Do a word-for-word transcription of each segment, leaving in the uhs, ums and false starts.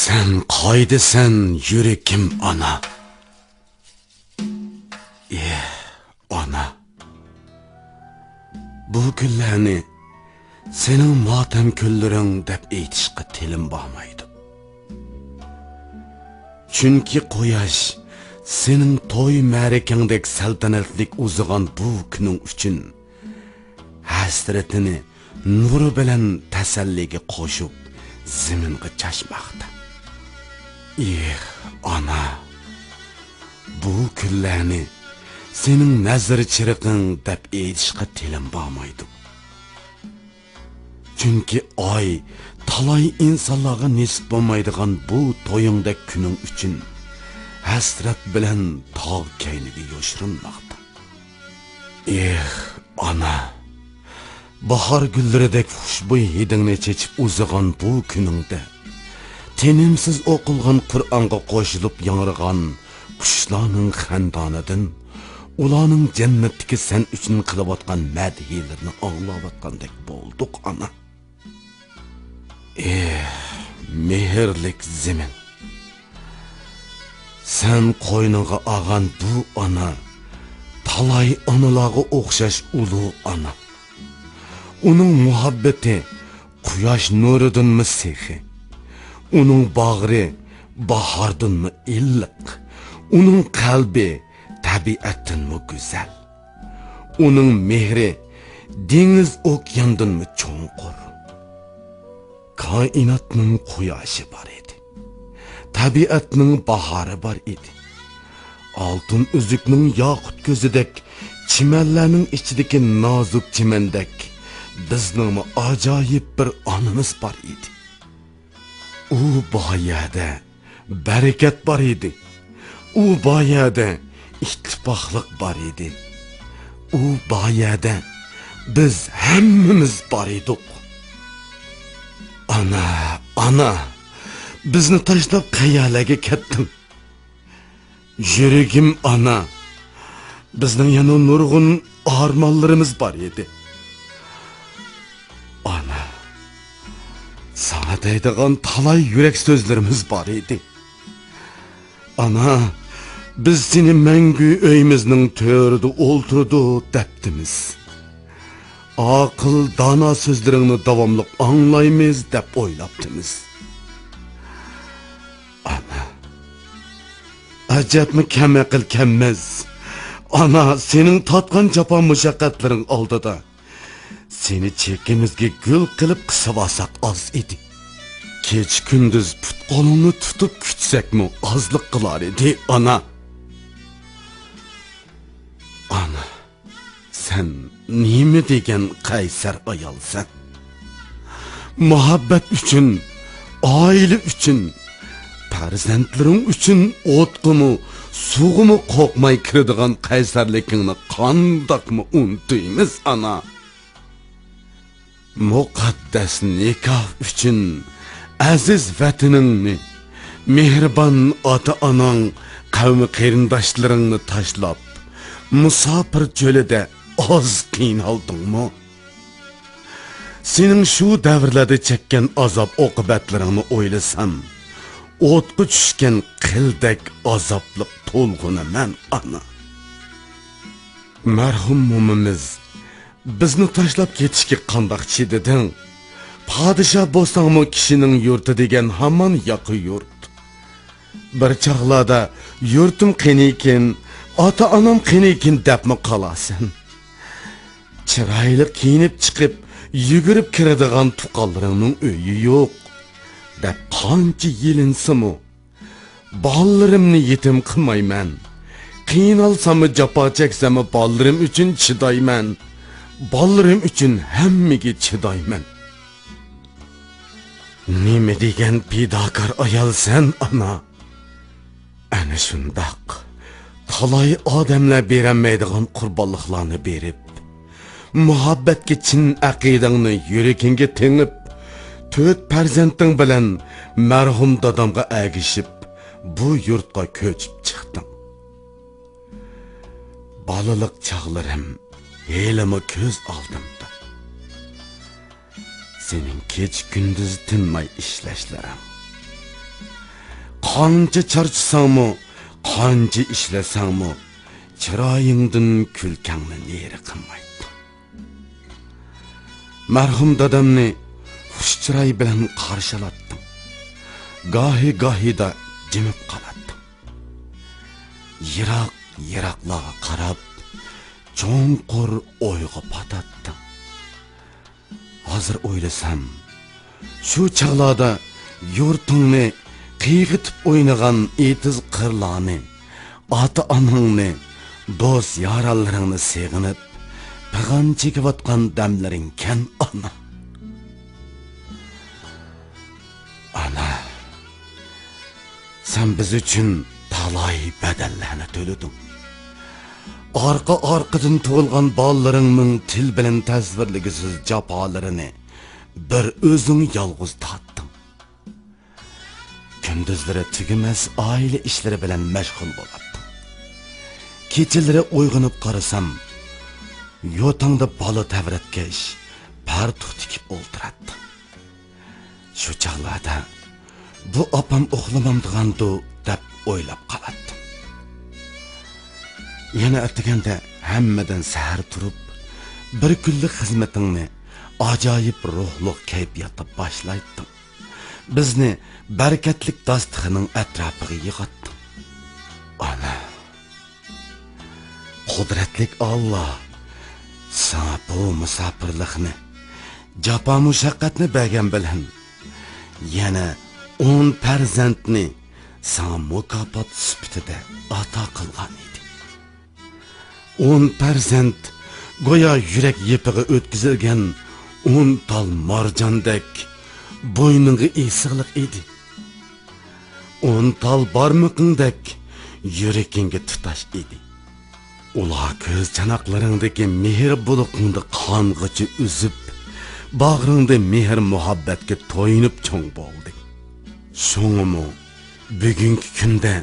سەن قايدىسەن، يۈرىكىم ئانا؟ ئېھ، ئانا. بۇ كۈنلەرنى سېنىڭ ماتەم كۈنلىرىڭ دەپ ئېيتىشقا تىلىم بارمايدۇ. چۈنكى قۇياش سېنىڭ توي مەرىكەڭدەك سەلتەنەتلىك ئۇزىغان بۇ كۈنۈڭ ئۈچۈن ھەسرىتىنى نۇر بىلەن تەسەللىگە قوشۇپ زېمىنغا چاچماقتا. ئېھ، ئانا! بۇ كۈنلەرنى سېنىڭ نەزىر چىرىغىڭ دەپ ئېيتىشقا تىلىم بارمايدۇ. چۈنكى ئاي تالاي ئىنسانلارغا نېسىپ بولمايدىغان بۇ تويۇڭدەك كۈنۈڭ ئۈچۈن ھەسرەت بىلەن تاغ كەينىگە يوشۇرۇنماقتا. ئېھ، ئانا! باھار گۈللىرىدەك خۇشبۇي ھىدىڭنى چېچىپ ئۇزىغان بۇ كۈنۈڭدە، تىنىمسىز ئوقۇلغان قۇرئانغا قوشۇلۇپ ياڭرىغان قۇشلارنىڭ خەندانىدىن، ئۇلارنىڭ جەننەتتىكى سەن ئۈچۈن قىلىۋاتقان مەدھىيلىرىنى ئاڭلاۋاتقاندەك بولدۇق، ئانا. ئېھ، مېھىرلىك زېمىن! سەن قوينۇڭغا ئالغان بۇ ئانا، تالاي ئانىلارغا ئوخشاش ئۇلۇغ ئانا. ئۇنىڭ مۇھەببىتى قۇياش نۇرىدىنمۇ سېخىي. ئۇنىڭ باغرى باھاردىنمۇ ئىللىق. ئۇنىڭ قەلبى تەبىئەتتىنمۇ گۈزەل. ئۇنىڭ مېھرى دېڭىز ئوكياندىنمۇ چوڭقۇر. كائىناتنىڭ قۇياشى بار ئىدى. تەبىئەتنىڭ باھارى بار ئىدى. ئالتۇن ئۈزۈكنىڭ ياقۇت كۆزىدەك، چىمەنلەرنىڭ ئىچىدىكى نازۇك چىمەندەك بىزنىڭمۇ ئاجايىپ بىر ئانىمىز بار ئىدى. ئۇ بار يەردە بەرىكەت بار ئىدى. ئۇ بار يەردە ئىتتىپاقلىق بار ئىدى. ئۇ بار يەردە بىز ھەممىمىز بار ئىدۇق. ئانا، ئانا، بىزنى تاشلاپ قەيەرلەرگە كەتتىڭ؟ يۈرىكىم ئانا، بىزنىڭ يەنە نۇرغۇن ئارمانلىرىمىز بار ئىدى. ئانا، ساڭا دەيدىغان تالاي يۈرەك سۆزلىرىمىز بار ئىدى. ئانا، بىز سېنى مەڭگۈ ئۆيىمىزنىڭ تۆرىدە ئولتۇرىدۇ دەپتىمىز. ئاقىل، دانا سۆزلىرىڭنى داۋاملىق ئاڭلايمىز دەپ ئويلاپتىمىز. ئانا، ئەجەبمۇ كەم ئەقىل كەممىز. ئانا، سېنىڭ تارتقان جاپا مۇشەققەتلىرىڭ ئالدىدا سېنى چېكىمىزگە گۈل قىلىپ قىسىۋالساق ئاز ئىدى. كېچە كۈندۈز پۇت قولۇڭنى تۇتۇپ كۈتسەكمۇ ئازلىق قىلار ئىدى، ئانا. ئانا، سەن نېمە دېگەن قەيسەر ئايالسەن! مۇھەببەت ئۈچۈن، ئائىلە ئۈچۈن، پەرزەنتلىرىڭ ئۈچۈن ئوتقىمۇ، سۇغىمۇ قورقماي كىرىدىغان قەيسەرلىكىڭنى قانداقمۇ ئۇنتۇيمىز، ئانا؟ مۇقەددەس نىكاھ ئۈچۈن ئەزىز ۋەتىنىڭنى، مېھرىبان ئاتا-ئاناڭ، قەۋم-قېرىنداشلىرىڭنى تاشلاپ، مۇساپىر چۆلىدە ئاز قىينالدىڭمۇ؟ سېنىڭ شۇ دەۋرلەردە چەككەن ئازاب-ئوقۇبەتلىرىڭنى ئويلىسام، ئوتقا چۈشكەن قىلدەك ئازابلىق تولغىنىمەن، ئانا. مەرھۇم مومىمىز، بىزنى تاشلاپ كېتىشكە قانداق چىدىدىڭ؟ پادىشاھ بولساڭمۇ، كىشىنىڭ يۇرتى دېگەن ھامان ياقا يۇرت. بىر چاغلاردا يۇرتۇم قېنىكىن، ئاتا-ئانام قېنىكىن دەپمۇ قالارسەن. چىرايلىق كىيىنىپ چىقىپ، يۈگۈرۈپ كىرىدىغان تۇغقانلىرىڭنىڭ ئۆيى يوق، دەپ قانچە يېلىنسىمۇ، بالىلىرىمنى يېتىم قىلمايمەن. قىينالساممۇ، جاپا چەكسەممۇ، بالىلىرىم ئۈچۈن چىدايمەن. بالىلىرىم ئۈچۈن ھەممىگە چىدايمەن. نېمە دېگەن پىداكار ئايالسەن، ئانا! ئەنە شۇنداق، تالاي ئادەملەر بېرەلمەيدىغان قۇربانلىقلارنى بېرىپ، مۇھەببەتكە چىن ئەقىدەڭنى يۈرىكىڭگە تېڭىپ، تۆت پەرزەنتىڭ بىلەن مەرھۇم دادامغا ئەگىشىپ، بۇ يۇرتقا كۆچۈپ چىقتىڭ. بالىلىق چاغلىرىم ھېلىمۇ كۆز ئالدىمدا. سېنىڭ كېچە-كۈندۈز تىنماي ئىشلەشلىرىڭ، قانچە چارچىساڭمۇ، قانچە ئىشلەتسەڭمۇ، چىرايىڭدىن كۈلكەڭنى نېرى قىلمايتتىڭ. مەرھۇم دادامنى خۇش چىراي بىلەن قارشى ئالاتتىڭ. گاھى-گاھىدا جىمىپ قالاتتىڭ. يىراق-يىراقلارغا قاراپ، چوڭقۇر ئويغا پاتاتتىڭ. ھازىر ئويلىسام، شۇ چاغلاردا يۇرتۇڭنى قىيغىتىپ ئوينىغان ئېتىز قىرلارنى، ئاتا-ئاناڭنى، دوست-يارانلىرىڭنى سېغىنىپ، پىغان چېكىۋاتقان دەملىرىڭكەن، ئانا. ئانا، سەن بىز ئۈچۈن تالاي بەدەللەرنى تۆلىدىڭ. ئارقا-ئارقىدىن تۇغۇلغان بالىلىرىڭنىڭ تىل بىلەن تەسۋىرلىگۈسىز جاپالىرىنى بىر ئۆزۈڭ يالغۇز تارتتىڭ. كۈندۈزلىرى تۈگىمەس ئائىلە ئىشلىرى بىلەن مەشغۇل بولاتتىڭ. كېچىلىرى ئويغىنىپ قارىسام، يوتاڭدا بالا تەۋرەتكەچ، پەرتۇق تىكىپ ئولتۇراتتىڭ. شۇ چاغلاردا بۇ ئاپام ئۇخلىمامدىغاندۇ دەپ ئويلاپ قالاتتىم. يەنە ئەتىگەندە ھەممىدىن سەھەر تۇرۇپ، بىر كۈنلۈك خىزمىتىڭنى ئاجايىپ روھلۇق كەيپىياتتا باشلايتتىڭ. بىزنى بەرىكەتلىك داستىخىنىڭ ئەتراپىغا يىغاتتىڭ. ئانا، قۇدرەتلىك ئاللا ساڭا بۇ مۇساپىرلىقنى، جاپا-مۇشەققەتنى بەرگەن بىلەن، يەنە ئون پەرزەنتنى ساڭا مۇكاپات سۈپىتىدە ئاتا قىلغان ئىدى. ئون پەرزەنت گويا يۈرەك يېپىغا ئۆتكۈزۈلگەن ئون تال مارجاندەك بوينۇڭغا ئېسىقلىق ئىدى. ئون تال بارمىقىڭدەك يۈرىكىڭگە تۇتاش ئىدى. ئۇلار كۆز چاناقلىرىڭدىكى مېھىر بۇلىقىڭدا قانغىچە ئۈزۈپ، باغرىڭدا مېھىر-مۇھەببەتكە تويۇنۇپ چوڭ بولدى. شۇڭىمۇ بۈگۈنكى كۈندە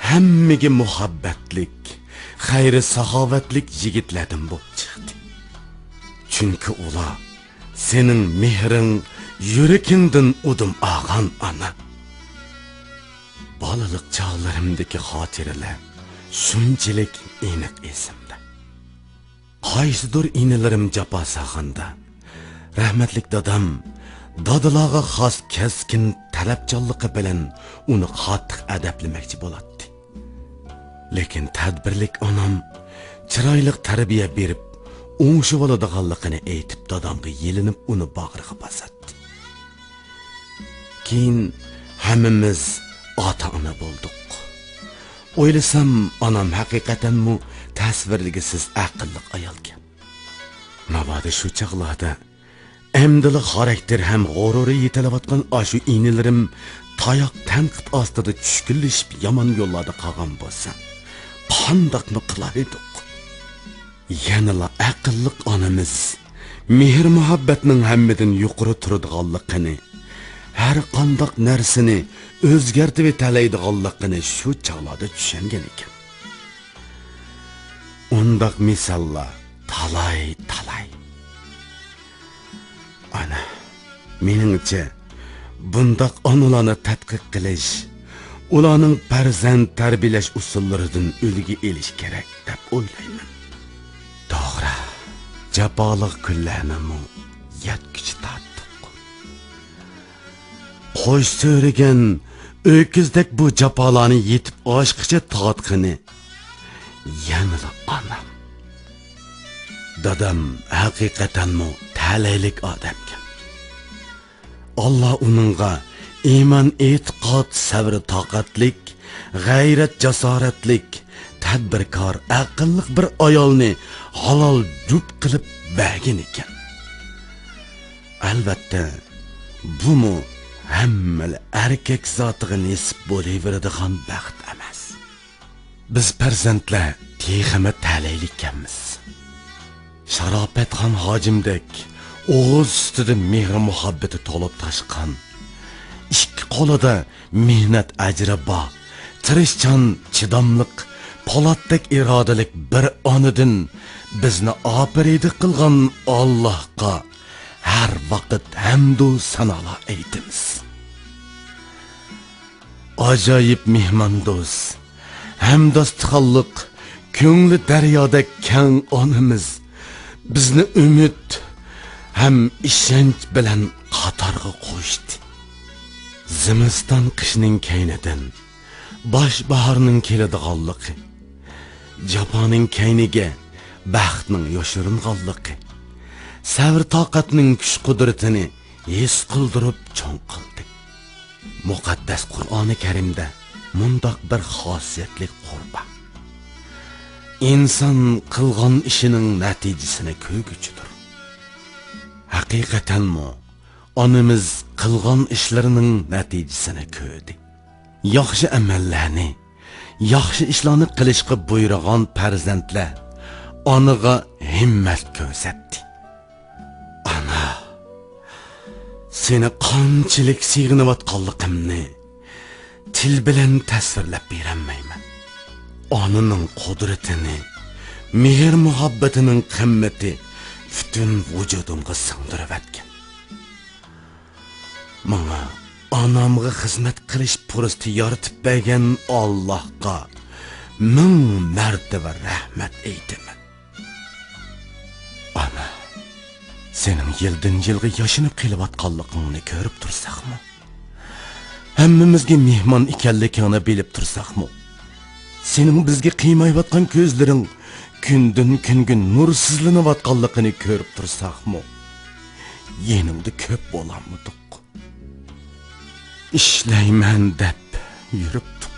ھەممىگە مۇھەببەتلىك، خەير-ساخاۋەتلىك يىگىتلەردىن بولۇپ چىقتى. چۈنكى ئۇلار سېنىڭ مېھرىڭ يۈرىكىڭدىن ئۇدۇم ئالغان، ئانا. بالىلىق چاغلىرىمدىكى خاتىرىلەر شۇنچىلىك ئېنىق ئېسىمدە. قايسىدۇر ئىنىلىرىم جاپا سالغاندا، رەھمەتلىك دادام دادىلارغا خاس كەسكىن تەلەپچانلىقى بىلەن ئۇنى قاتتىق ئەدەپلىمەكچى بولاتتى. لېكىن تەدبىرلىك ئانام چىرايلىق تەربىيە بېرىپ، ئوڭشىۋالىدىغانلىقىنى ئېيتىپ، دادامغا يېلىنىپ، ئۇنى باغرىغا باساتتى. كېيىن ھەممىمىز ئاتا-ئانا بولدۇق. ئويلىسام، ئانام ھەقىقەتەنمۇ تەسۋىرلىگۈسىز ئەقىللىق ئايالكەن. ماۋادا شۇ چاغلاردا ئەمدىلا خاراكتېر ھەم غۇرۇرى يېتىلىۋاتقان ئاشۇ ئىنىلىرىم تاياق تەنقىد ئاستىدا چۈشكۈنلىشىپ يامان يوللاردا قالغان بولسا، قانداقمۇ قىلار ئىدۇق؟ يەنىلا ئەقىللىق ئانىمىز مېھىر-مۇھەببەتنىڭ ھەممىدىن يۇقىرى تۇرىدىغانلىقىنى، ھەر قانداق نەرسىنى ئۆزگەرتىۋېتەلەيدىغانلىقىنى شۇ چاغلاردا چۈشەنگەن ئىكەن. ئۇنداق مىساللار تالاي-تالاي. ئانا، مېنىڭچە، بۇنداق ئانىلارنى تەتقىق قىلىش، ئۇلارنىڭ پەرزەنت تەربىيەلەش ئۇسۇللىرىدىن ئۈلگە ئېلىش كېرەك، دەپ ئويلايمەن. توغرا، جاپالىق كۈنلەرنىمۇ يەتكۈچە تارتتۇق. قوش سۆرىگەن ئۆكۈزدەك بۇ جاپالارنى يېتىپ ئاشقىچە تارتقىنى يەنىلا ئانام. دادام ھەقىقەتەنمۇ تەلەيلىك ئادەمكەن. ئاللا ئۇنىڭغا ئىمان، ئېتىقاد، سەۋر، تاقەتلىك، غەيرەت، جاسارەتلىك، تەدبىركار، ئەقىللىق بىر ئايالنى ھالال جۈپ قىلىپ بەرگەن ئىكەن. ئەلۋەتتە، بۇمۇ ھەممىلا ئەركەك زاتىغا نېسىپ بولۇۋېرىدىغان بەخت ئەمەس. بىز پەرزەنتلەر تېخىمۇ تەلەيلىككەنمىز. شاراپەتخان ھاجىمدەك ئوغۇز سۈتىدە مېھىر-مۇھەببىتى تولۇپ تاشقان، ئىككى قولىدا مېھنەت ئەجرى بار، تىرىشچان، چىداملىق، پولاتتەك ئىرادىلىك بىر ئانىدىن بىزنى ئاپىرىدە قىلغان ئاللاھقا ھەر ۋاقىت ھەمدۇ سانالار ئېيتىمىز. ئاجايىپ مېھماندوست، ھەمداستىخانلىق، كۆڭلى دەريادەك كەڭ ئانىمىز بىزنى ئۈمىد ھەم ئىشەنچ بىلەن قاتارغا قوشتى. زىمىستان قىشنىڭ كەينىدىن باش باھارنىڭ كېلىدىغانلىقى، جاپانىڭ كەينىگە بەختنىڭ يوشۇرۇنغانلىقى، سەۋر-تاقەتنىڭ كۈچ-قۇدرىتىنى ھېس قىلدۇرۇپ چوڭ قىلدى. مۇقەددەس قۇرئانى كەرىمدە مۇنداق بىر خاسىيەتلىك قۇر بار: «ئىنسان قىلغان ئىشىنىڭ نەتىجىسىنى كۆرگۈچىدۇر.» ھەقىقەتەنمۇ، ئانىمىز قىلغان ئىشلىرىنىڭ نەتىجىسىنى كۆردى. ياخشى ئەمەللەرنى، ياخشى ئىشلارنى قىلىشقا بۇيرۇغان پەرزەنتلەر ئانىغا ھىممەت كۆرسەتتى. ئانا، سېنى قانچىلىك سېغىنىۋاتقانلىقىمنى تىل بىلەن تەسۋىرلەپ بېرەلمەيمەن. ئانىنىڭ قۇدرىتىنى، مېھىر-مۇھەببىتىنىڭ قىممىتى پۈتۈن ۋۇجۇدۇمغا سىڭدۈرۈۋەتكەن. ماڭا ئانامغا خىزمەت قىلىش پۇرسىتى يارىتىپ بەرگەن ئاللاھقا مىڭ مەرتىۋە رەھمەت ئېيتىمەن. ئانا، سېنىڭ يىلدىن-يىلغا ياشىنىپ قېلىۋاتقانلىقىڭنى كۆرۈپ تۇرساقمۇ؟ ھەممىمىزگە مېھمان ئىكەنلىكىڭنى بىلىپ تۇرساقمۇ؟ سېنىڭ بىزگە قىيمايۋاتقان كۆزلىرىڭ كۈندىن-كۈنگە نۇرسىزلىنىۋاتقانلىقىنى كۆرۈپ تۇرساقمۇ؟ يېنىڭدا كۆپ بولالمىدۇق. ئىشلەيمەن دەپ يۈرۈپتۇق.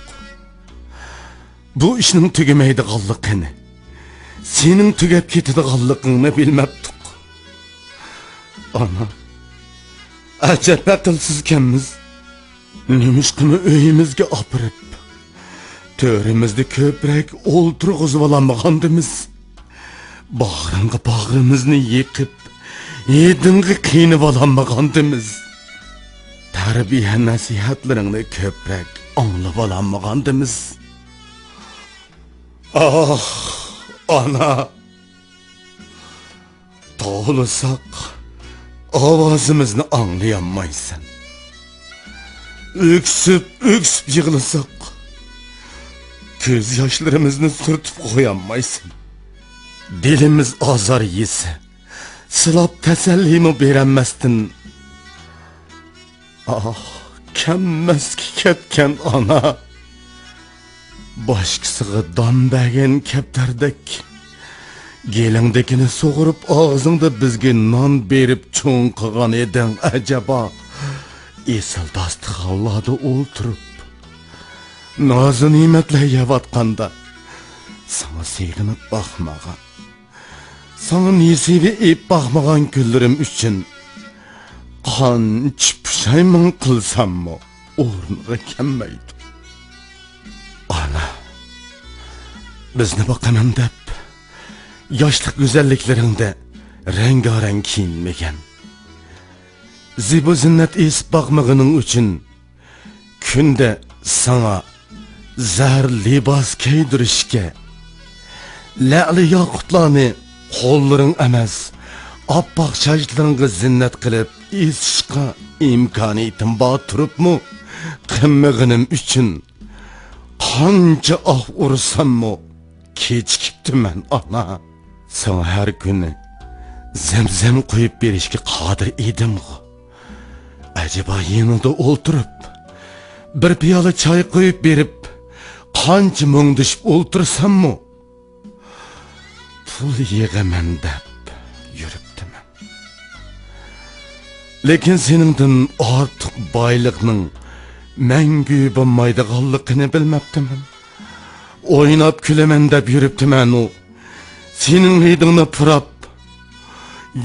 بۇ ئىشنىڭ تۈگىمەيدىغانلىقىنى، سېنىڭ تۈگەپ كېتىدىغانلىقىڭنى بىلمەپتۇق. ئانا، ئەجەب ئەقىلسىزكەنمىز. نېمىشقىمۇ ئۆيىمىزگە ئاپىرىپ، تۆرىمىزدە كۆپرەك ئولتۇرغۇزۇۋالالمىغاندىمىز؟ باغرىڭغا باغرىمىزنى يېقىپ، ھىدىڭغا قىينىۋالالمىغاندىمىز؟ تەربىيە نەسىھەتلىرىڭنى كۆپرەك ئاڭلىۋالالمىغاندىمىز؟ ئاھ، ئانا! توۋلىساق، ئاۋازىمىزنى ئاڭلىيالمايسەن. ئۆكسۈپ-ئۆكسۈپ يىغلىساق، كۆز ياشلىرىمىزنى سۈرتۈپ قويالمايسەن. دىلىمىز ئازار يېسە، سىلاپ تەسەللىمۇ بېرەلمەستىن، ئاھ، كەممەسكە كەتكەن ئانا! باشقىسىغا دان بەرگەن كەپتەردەك، گېلىڭدىكىنى سۇغۇرۇپ، ئاغزىڭدا بىزگە نان بېرىپ چوڭ قىلغان ئىدىڭ ئەجەبا؟ ئېسىل داستىخانلاردا ئولتۇرۇپ، نازۇ-نېمەتلەر يەۋاتقاندا، ساڭا سېغىنىپ باقمىغان، ساڭا نېسىۋە ئېلىپ باقمىغان كۈنلىرىم ئۈچۈن قانچە پۇشايمان قىلساممۇ ئورنىغا كەلمەيدۇ. ئانا، بىزنى باقىمەن دەپ، ياشلىق گۈزەللىكلىرىڭدە رەڭگارەڭ كىيىنمىگەن، زىبۇ-زىننەت ئېسىپ باقمىغىنىڭ ئۈچۈن كۈندە ساڭا زەھەر لىباس كىيدۈرۈشكە، لەئلى ياقۇتلارنى قوللىرىڭ ئەمەس، ئاپئاق چاچلىرىڭغا زىننەت قىلىپ ئېسىشقا ئىمكانىيىتىم بار تۇرۇپمۇ، قىلمىغىنىم ئۈچۈن قانچە ئاھ ئۇرساممۇ، كېچىكىپتىمەن، ئانا. ساڭا ھەر كۈنى زەمزەم قۇيۇپ بېرىشكە قادىر ئىدىمغۇ؟ ئەجەبا يېنىڭدا ئولتۇرۇپ، بىر پىيالە چاي قۇيۇپ بېرىپ، قانچە مۇڭدىشىپ ئولتۇرساممۇ، پۇل يىغىمەن دەپ يۈرۈپتىمەن. لېكىن سېنىڭدىن ئارتۇق بايلىقنىڭ مەڭگۈ بولمايدىغانلىقىنى بىلمەپتىمەن. ئويناپ كۈلىمەن دەپ يۈرۈپتىمەنۇ، سېنىڭ ھىدىڭنى پۇراپ،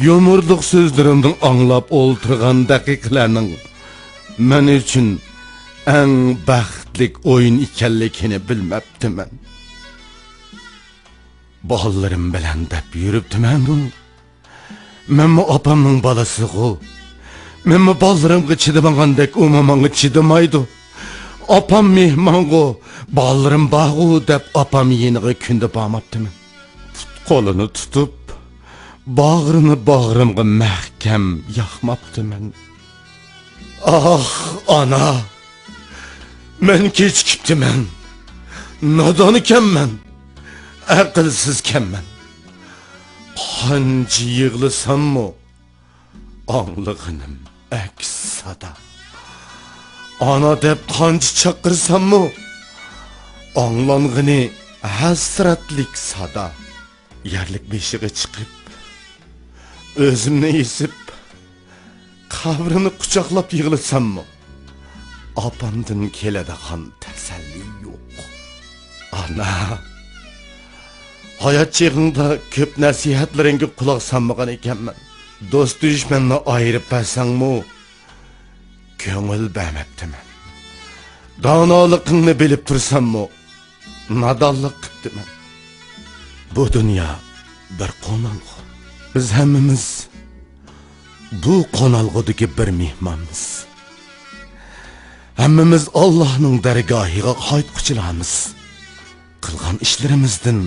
يۇمۇرلۇق سۆزلىرىمنى ئاڭلاپ ئولتۇرغان دەقىقىلەرنىڭ مەن ئۈچۈن ئەڭ بەختلىك ئويۇن ئىكەنلىكىنى بىلمەپتىمەن. بالىلىرىم بىلەن دەپ يۈرۈپتىمەنۇ، مەنمۇ ئاپامنىڭ بالىسىغۇ. مەنمۇ بالىلىرىمغا چىدىمىغاندەك ئۇمۇ ماڭا چىدىمايدۇ. ئاپام مېھمانغۇ، بالىلىرىم بارغۇ دەپ ئاپام يېنىغا كۈندە بارماپتىمەن. پۇت-قولىنى تۇتۇپ، باغرىنى باغرىمغا مەھكەم ياقماپتىمەن. ئاھ، ئانا! مەن كېچىكىپتىمەن. نادانكەنمەن. ئەقىلسىزكەنمەن. قانچە يىغلىساممۇ، ئاڭلىغىنىم ئەكس سادا. ئانا دەپ قانچە چاقىرساممۇ، ئاڭلانغىنى ھەسرەتلىك سادا. يەرلىك بېشىغا چىقىپ، ئۆزۈمنى ئېسىپ، قەبرىنى قۇچاقلاپ يىغلىساممۇ، ئاپامدىن كېلىدىغان تەسەللى يوق. ئانا، ھايات چېغىڭدا كۆپ نەسىھەتلىرىڭگە قۇلاق سالمىغان ئىكەنمەن. دوست-دۈشمەننى ئايرىپ بەرسەڭمۇ، كۆڭۈل بەرمەپتىمەن. دانالىقىڭنى بىلىپ تۇرساممۇ، نادانلىق قىپتىمەن. بۇ دۇنيا بىر قونالغۇ. بىز ھەممىمىز بۇ قونالغۇدىكى بىر مېھمانمىز. ھەممىمىز ئاللاھنىڭ دەرگاھىغا قايتقۇچىلارمىز. قىلغان ئىشلىرىمىزدىن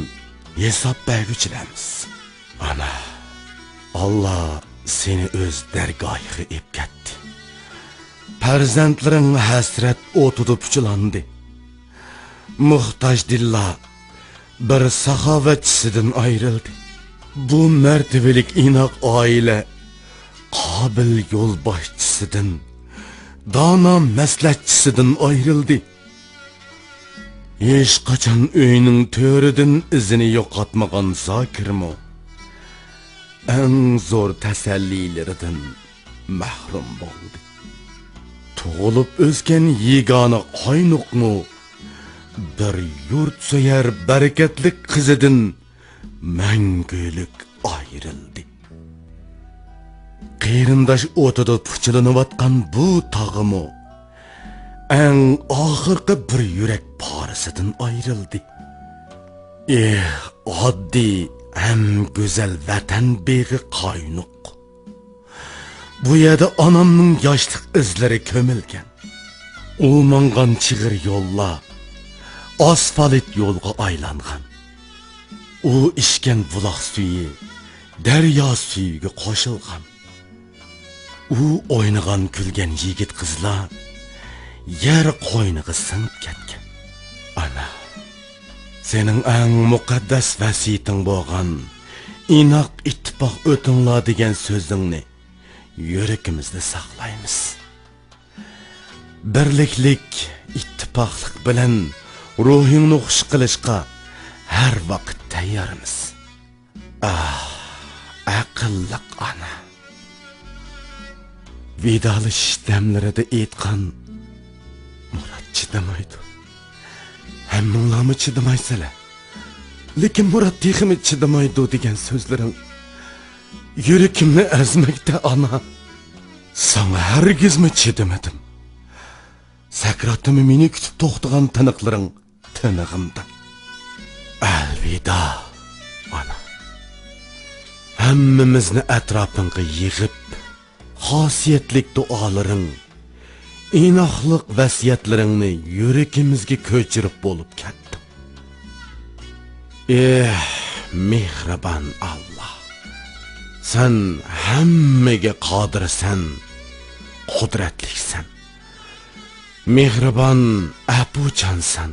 ھېساب بەرگۈچىلەرمىز. ئانا، ئاللا سېنى ئۆز دەرگاھىغا ئېپ كەتتى. پەرزەنتلىرىڭ ھەسرەت ئوتىدا پۇچىلاندى. موھتاج دىللا بىر ساخاۋەتچىسىدىن ئايرىلدى. بۇ مەرتىۋىلىك ئىناق ئائىلە قابىل يولباشچىسىدىن، دانا مەسلىھەتچىسىدىن ئايرىلدى. ھېچقاچان ئۆينىڭ تۆرىدىن ئىزىنى يوقاتمىغان زاكىرمۇ ئەڭ زور تەسەللىلىرىدىن مەھرۇم بولدى. تۇغۇلۇپ ئۆسكەن يېگانە قاينۇقمۇ بىر يۇرتسۆيەر بەرىكەتلىك قىزىدىن مەڭگۈلۈك ئايرىلدى. قېرىنداش ئوتىدا پۇچىلىنىۋاتقان بۇ تاغىمۇ ئەڭ ئاخىرقى بىر يۈرەك پارىسىدىن ئايرىلدى. ئېھ، ئاددىي ھەم گۈزەل ۋەتەن بېغى قاينۇق. بۇ يەردە ئانامنىڭ ياشلىق ئىزلىرى كۆمۈلگەن. ئۇ ماڭغان چىغىر يوللار ئاسفالت يولغا ئايلانغان. ئۇ ئىچكەن بۇلاق سۈيى دەريا سۈيىگە قوشۇلغان. ئۇ ئوينىغان كۈلگەن يىگىت قىزلار يەر قوينىغا سىڭىپ كەتكەن. ئانا، سېنىڭ ئەڭ مۇقەددەس ۋەسىيىتىڭ بولغان ئىناق ئىتتىپاق ئۆتۈڭلار دېگەن سۆزۈڭنى يۈرىكىمىزدە ساقلايمىز. بىرلىكلىك، ئىتتىپاقلىق بىلەن روھىڭنى خۇش قىلىشقا ھەر ۋاقىت تەييارمىز. ئاھ، ئەقىللىق ئانا. ۋىدالىشىش دەملىرىدە ئېيتقان، مۇرات چىدىمايدۇ. ھەممىڭلارمۇ چىدىمايسىلەر. لېكىن مۇرات تېخىمۇ چىدىمايدۇ دېگەن سۆزلىرىڭ يۈرىكىمنى ئەزمەكتە، ئانا. ساڭا ھەرگىزمۇ چىدىمىدىم. سەكراتتىمۇ مېنى كۈتۈپ توختىغان تىنىقلىرىڭ تىنىقىمدا. ئەلۋىدا، ئانا. ھەممىمىزنى ئەتراپىڭغا يىغىپ، خاسىيەتلىك دۇئالىرىڭ، ئىناقلىق ۋەسىيەتلىرىڭنى يۈرىكىمىزگە كۆچۈرۈپ بولۇپ كەتتىڭ. ئېھ، مېھرىبان ئاللا! سەن ھەممىگە قادىرسەن، قۇدرەتلىكسەن. مېھرىبان، ئەپۇچانسەن.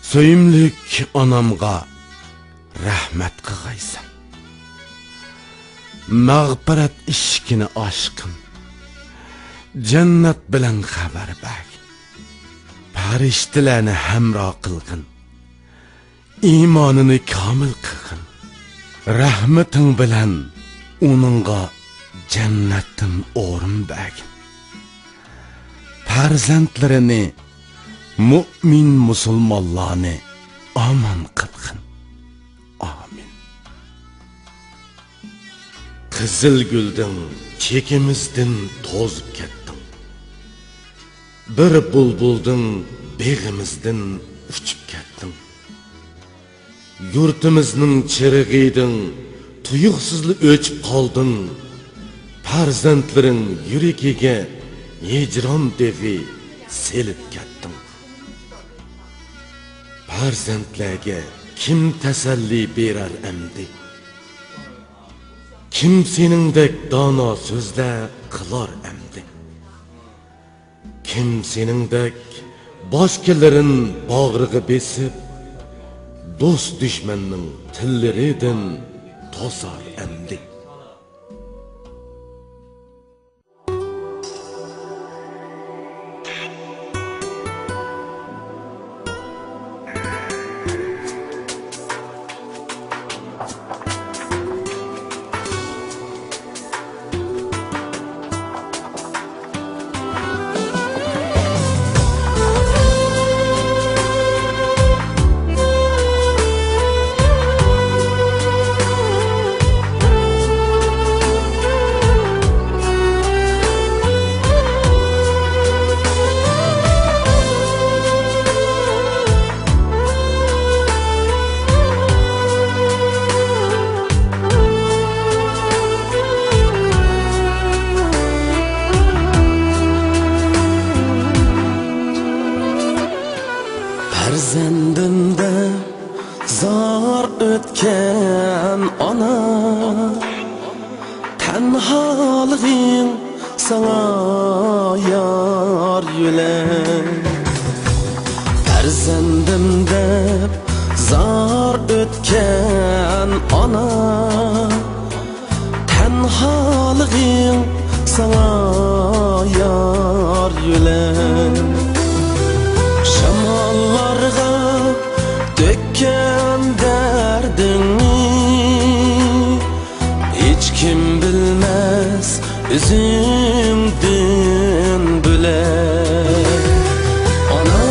سۆيۈملۈك ئانامغا رەھمەت قىلغايسەن. مەغپىرەت ئىشىكىنى ئاچقىن. جەننەت بىلەن خەۋەر بەرگىن. پەرىشتىلەرنى ھەمراھ قىلغىن. ئىمانىنى كامىل قىلغىن. رەھمىتىڭ بىلەن ئۇنىڭغا جەننەتتىن ئورۇن بەرگىن. پەرزەنتلىرىنى، مۇئمىن مۇسۇلمانلارنى ئامان قىلغىن. ئامىن. قىزىل گۈلدىڭ چېكىمىزدىن توزۇپ كەتتىڭ. بىر بۇلبۇلدىڭ بېغىمىزدىن ئۇچۇپ كەتتىڭ. يۇرتىمىزنىڭ چىرىغىدىڭ تۇيۇقسىزلا ئۆچۈپ قالدىڭ. پەرزەنتلىرىڭ يۈرىكىگە ھىجران دېغى سېلىپ كەتتىڭ. پەرزەنتلەرگە كىم تەسەللى بېرەر ئەمدى؟ كىم سېنىڭدەك دانا سۆزلەر قىلار ئەمدى؟ كىم سېنىڭدەك باشقىلىرىن باغرىغا بېسىپ، دوست-دۈشمەننىڭ تىللىرىدىن توسار ئەمدى. پەرزەندىم دەپ زار ئۆتكەن ئانا، تەنھالىقىڭ ساڭا يار يۆلەك. پەرزەندىم دەپ زار ئۆتكەن ئانا، تەنھالىقىڭ ساڭا يار يۆلەك. شاماللارغا تۆككەن دەردىڭنى ھېچكىم بىلمەس ئۆزۈڭدىن بۆلەك. ئانا،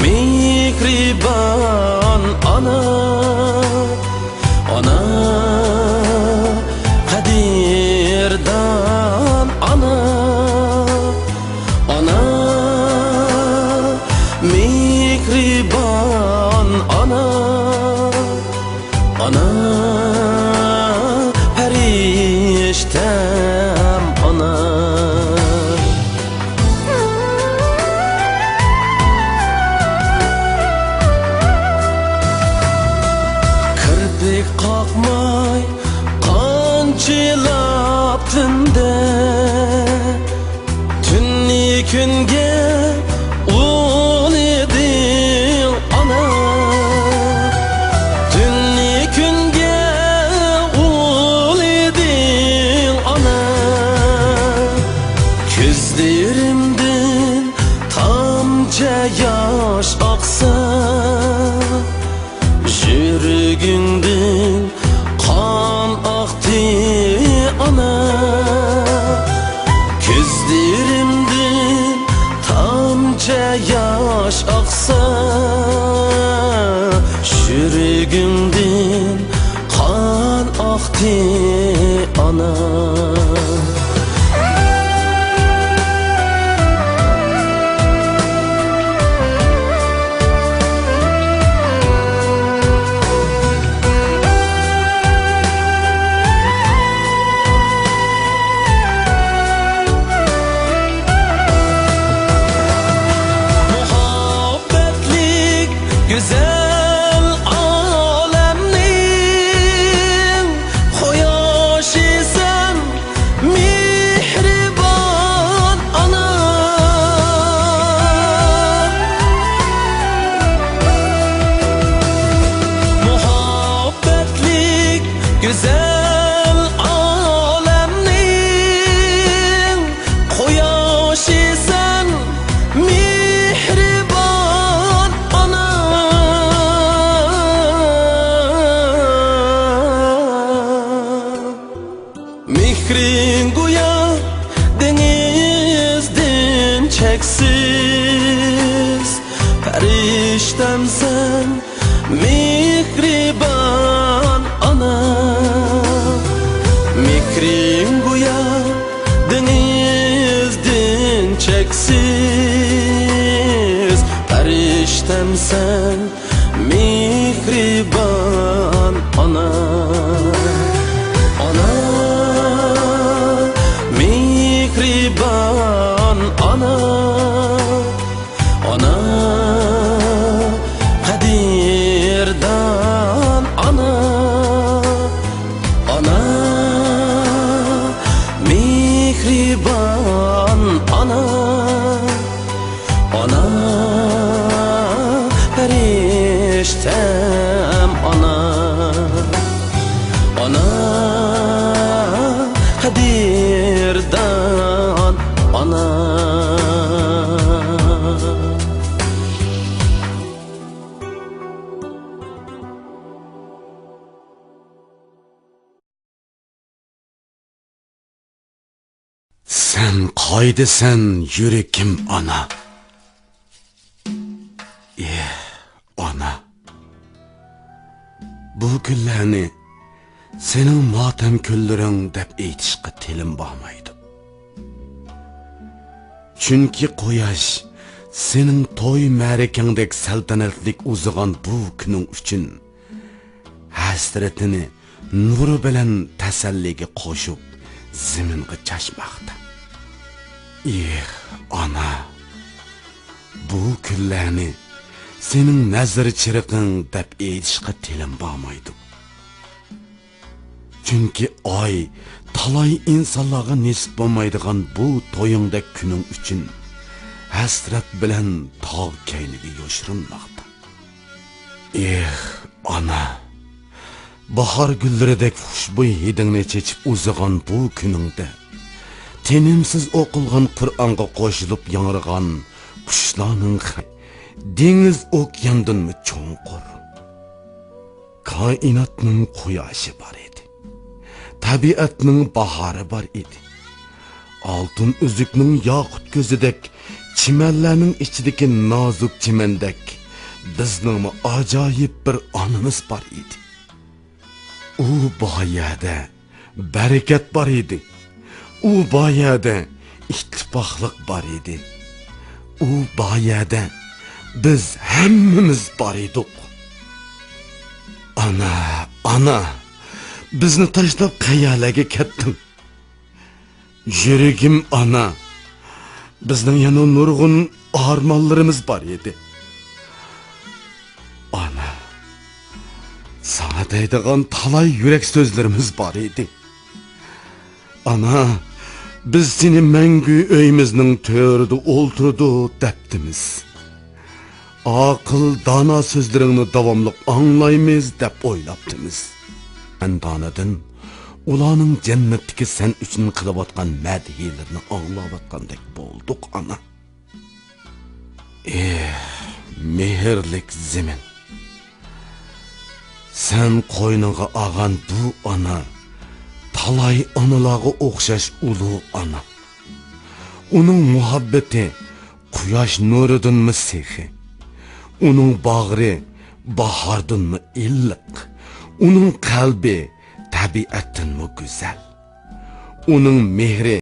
مېھرىبان ئانا، ئانا، قەدىردان ئانا، ئانا، مېھرىبان ئانا. ئانا، پەرىشتەم ئانا. كىرپىك قاقماي قانچىلاپ تۈندە، تۈننى كۈنگە ئۇلىدىڭ ئانا، تۈننى كۈنگە ئۇلىدىڭ ئانا. كۆزلىرىمدىن تامچە ياش ئاقسا، يۈرىكىڭدىن قان ئاقتى ئانا، كۆزلىرىمدىن تامچە ياش ئاقسا، يۈرىكىڭدىن قان ئاقتى ئانا. مۇھەببەتلىك گۈزەل ئالەمنىڭ قۇياشى سەن، مېھرىبان ئانا. مۇھەببەتلىك گۈزەل ئالەمنىڭ قۇياشى سەن، مېھرىبان ئانا. مېھرىڭ گويا دېڭىزدىن چەكسىز، پەرىشتەمسەن، مېھرىبان ئانا. مېھرىڭ گويا دېڭىزدىن چەكسىز، پەرىشتەمسەن، مېھرىبان ئانا. ئانا، مېھرىبان ئانا. ئانا، قەدىردان ئانا. ئانا، مېھرىبان ئانا، ئانا، پەرىشتەم ئانا، ئانا، قەدىردان ئانا. سەن قايدىسەن، يۈرىكىم ئانا؟ ئېھ، ئانا. بۇ كۈنلەرنى سېنىڭ ماتەم كۈنلىرىڭ دەپ ئېيتىشقا تىلىم بارمايدۇ. چۈنكى قۇياش سېنىڭ توي مەرىكەڭدەك سەلتەنەتلىك ئۇزىغان بۇ كۈنۈڭ ئۈچۈن ھەسرىتىنى نۇرى بىلەن تەسەللىگە قوشۇپ، زېمىنغا چاچماقتا. ئېھ، ئانا، بۇ كۈنلەرنى سېنىڭ نەزىر چىرىغىڭ دەپ ئېيتىشقا تىلىم بارمايدۇ. چۈنكى ئاي تالاي ئىنسانلارغا نېسىپ بولمايدىغان بۇ تويۇڭدەك كۈنۈڭ ئۈچۈن ھەسرەت بىلەن تاغ كەينىگە يوشۇرۇنماقتا. ئېھ، ئانا! باھار گۈللىرىدەك خۇشبۇي ھىدىڭنى چېچىپ ئۇزىغان بۇ كۈنۈڭدە، تىنىمسىز ئوقۇلغان قۇرئانغا قوشۇلۇپ ياڭرىغان قۇشلارنىڭ خى-، دېڭىز ئوكياندىنمۇ چوڭقۇر. كائىناتنىڭ قۇياشى بار ئىدى. تەبىئەتنىڭ باھارى بار ئىدى. ئالتۇن ئۈزۈكنىڭ ياقۇت كۆزىدەك، چىمەنلەرنىڭ ئىچىدىكى نازۇك چىمەندەك، بىزنىڭمۇ ئاجايىپ بىر ئانىمىز بار ئىدى. ئۇ بايەدە بەرىكەت بار ئىدى. ئۇ بايەدە ئىتتىپاقلىق بار ئىدى. ئۇ بايەدە بىز ھەممىمىز بار ئىدۇق. ئانا، ئانا، بىزنى تاشلاپ قەيەرلەرگە كەتتىڭ؟ يۈرىكىم ئانا، بىزنىڭ يەنە نۇرغۇن ئارمانلىرىمىز بار ئىدى. ئانا، ساڭا دەيدىغان تالاي يۈرەك سۆزلىرىمىز بار ئىدى. ئانا، بىز سېنى مەڭگۈ ئۆيىمىزنىڭ تۆرىدە ئولتۇرىدۇ دەپتىمىز. ئاقىل، دانا سۆزلىرىڭنى داۋاملىق ئاڭلايمىز دەپ ئويلاپتىمىز. مەندانىدىن ئۇلارنىڭ جەننەتتىكى سەن ئۈچۈن قىلىۋاتقان مەدھىيلىرىنى ئاڭلاۋاتقاندەك بولدۇق، ئانا. ئېھ، مېھىرلىك زېمىن! سەن قوينۇڭغا ئالغان بۇ ئانا تالاي ئانىلارغا ئوخشاش ئۇلۇغ ئانا. ئۇنىڭ مۇھەببىتى قۇياش نۇرىدىنمۇ سېخىي. ئۇنىڭ باغرى باھاردىنمۇ ئىللىق. ئۇنىڭ قەلبى تەبىئەتتىنمۇ گۈزەل. ئۇنىڭ مېھرى